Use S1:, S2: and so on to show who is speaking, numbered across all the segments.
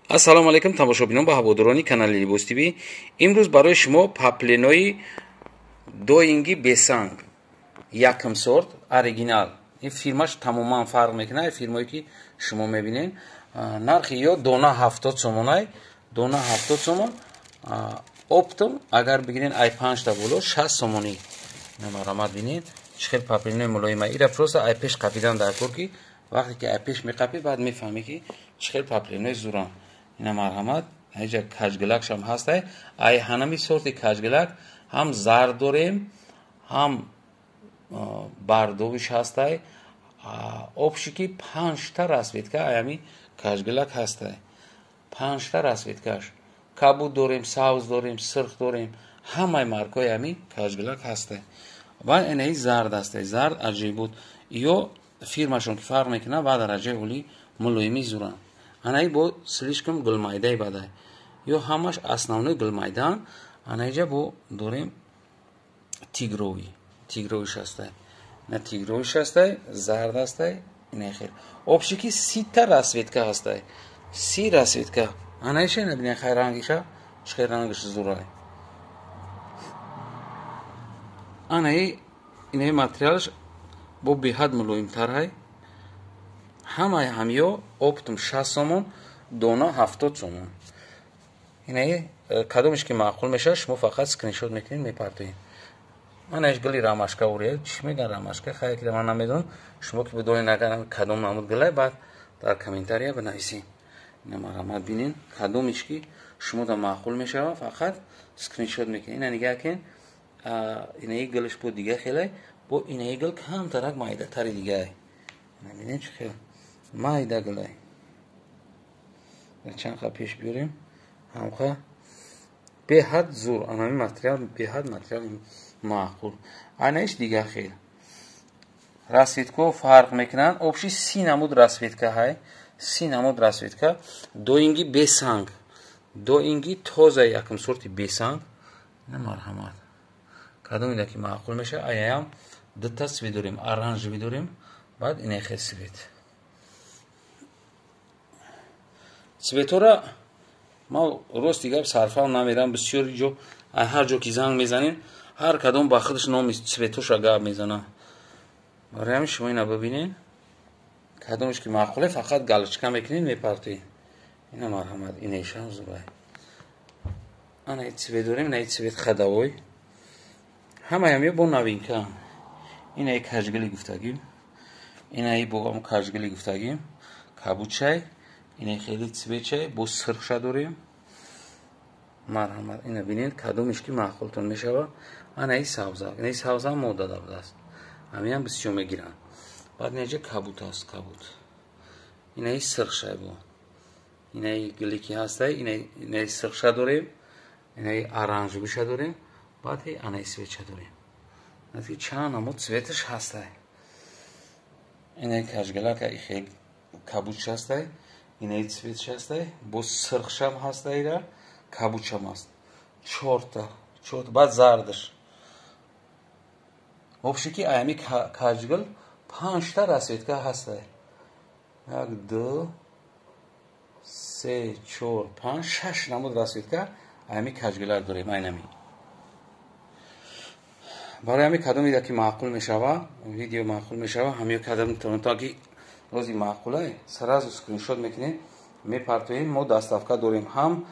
S1: Ассалому алайкум тамошобинон ба ҳаводорони канали Либос ТВ. Имрӯз барои шумо паплинои доинги бесанг якм сорт оригинал. Ин фирмаш тамоман фарқ мекунад фирмое ки шумо мебинед. Нархи ё дона 70 сомонай, дона 70 сомон. Оптом агар бигирен ай 5 та боло 60 сомонӣ. Намарамат бинед чӣ хел паплинои мулоима. Ира просто ай пеш қапидан дар кор ки вақте ки ай пеш меқапӣ баъд мефаҳмӣ ки чӣ хел паплинои зуран. Ина марҳамат, ҳеҷа каҷгилакшам ҳастай. Ай ҳанами сорти каҷгилак ҳам зард дорем, ҳам бардовиш ҳастай. Обши ки 5 та расцветка ай ҳами каҷгилак ҳастай. 5 та расцветкаш. Кабуд дорем, сабз дорем, сирх дорем. Ҳамаи маркҳои ҳами каҷгилак ҳастай. Ва инаи зард ҳастай. Зард аҷиб буд. Ё фирмашон ки фарқ мекунад, ба дараҷаи олӣ мулоимӣ зуранд. Анаи бо слишком гулмайдаи бадай. Ё ҳамаш основной гулмайдаан. Анаиҷа бо дорем тигровый. Тигровый шастай. На тигровый шастай, зард ҳастай, ина хел. Общий ки 30 та расцветка ҳастай. 30 расцветка. Анаиша ина бинед хай рангиша, чӣ хел рангиш зурай. Анаи инаи материалаш бо беҳад мулоимтар ҳай. Ҳамаи ҳамиё оптом 60 сомон, дона 70 сомон. Инаи кадомеш ки маъқул мешавад, шумо фақат скриншот мекунед, мепартоед. Манаиш гули ромашка урия, чӣ мегӯянд ромашка, хайр ки ман намедонам. Шумо ки бидонед агар кадом намуд гулай, баъд дар комментария бинависед. Ина марҳамат бинед, кадомеш ки шумо да маъқул мешавад, фақат скриншот мекунед. Ина нигаҳ кунед, инаи гулаш бо дига хелай, бо инаи гул камтарак майдатари дигай. Ина бинед чӣ хел майда гулай. Чанд қа пеш биёрем, ҳамқа беҳад зур. Анами материал беҳад материали маъқул. Айнаиш дига хел. Расцветкаҳо фарқ мекунанд. Общий 30 намуд расцветка ҳай. 30 намуд расцветка. Доинги бесанг. Доинги тоза якм сорти бесанг. Ина марҳамат. Кадом ина ки маъқул мешавад, аяям дута цвет дорем, оранжевый дорем, баъд ина хел цвет. Цветора ма рости гап сарфам намерам, бисёр ҷо ҳар ҷо ки занг мезанем, ҳар кадом ба худаш номи цветоша гап мезана. Барои ҳамин шумо ина бибинед, кадомеш ки маъқуле, фақат галочка мекунед, мепартоед. Ина марҳамат, инаишам зурай. Ана цвет дорем, инаи цвет хадавой. Ҳамаям ё бо новинка. Инаи каҷгили гуфтагим, инаи бо каҷгили гуфтагим, кабудчай. Ина хеле цветчай, бо сирхша дорем. Марҳамат, ина бинед, кадомеш ки маъқултон мешавад. Анаи сабза, инаи сабза мода будааст. Ҳамиам бисёр мегиранд. Баъд инаҷа кабуд аст, кабуд. Инаи сирхшай бо. Инаи гуле ки ҳастай, инаи сирхша дорем, инаи оранжевиша дорем, баъд анаи цветча дорем. Ки чанд намуд цветаш ҳастай. Инаи каҷгалака хел кабудш ҳастай. Инаи цветш ҳастай, бо сирхшам ҳастай, ира кабудшам ҳаст. Чорта, чорта, баъд зардаш. Общий ки аями каҷгул 5 та расцветка ҳастай. 1, 2, 3, 4, 5, 6 намуд расцветка аями каҷгулар дорем, айнами. Барои ҳами кадом видео ки маъқул мешава, видео маъқул мешава, ҳамиё кадом то ки рози маъқулай, сразу скриншот мекунед, мепартоем. Мо доставка дорем ҳам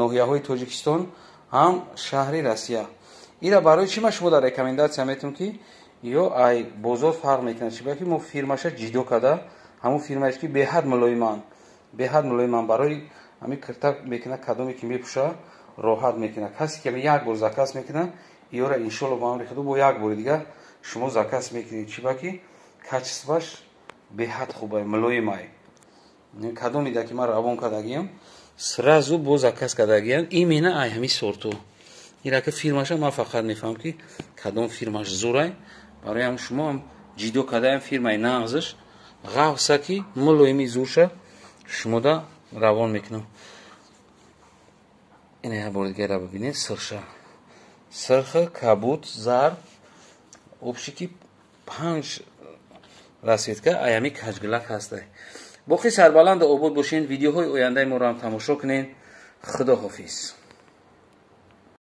S1: ноҳияҳои Тоҷикистон, ҳам шаҳри Россия. Ира барои чӣ ман шумо дар рекомендация метавонам ки ё ай бозор фарқ мекунад, чӣ ки мо фирмаша ҷидо карда, ҳамун фирмаеш ки беҳад мулоиманд, беҳад мулоиманд, барои ҳамин кирта мекунад, кадоме ки мепӯша роҳат мекунад. Касе ки як бор заказ мекунад, ёра иншолло ба амри худо бо як бори дигар шумо заказ мекунед, чӣ ба ки качестваш беҳад хубай, мулоимай. Кадом ида ки ман равон кардагиям, сразу бо заказ кардагиям, именно ай ҳами сорту. Ира ки фирмаша ман фақат мефаҳмам ки кадом фирмаш зурай. Барои ҳам шумо ҳам ҷидо кардаям фирмаи нағзаш, ғафса ки мулоими зурша шумода равон мекунам. Ина як бори дигара бибинед, сирхша. Сирха, кабуд, зард, общий ки 5 расцветка аями каҷгилак ҳастай. Боқӣ сарбаланду обод бошен. Видеоҳои ояндаи моро ҳам тамошо кунед. Худо ҳофиз.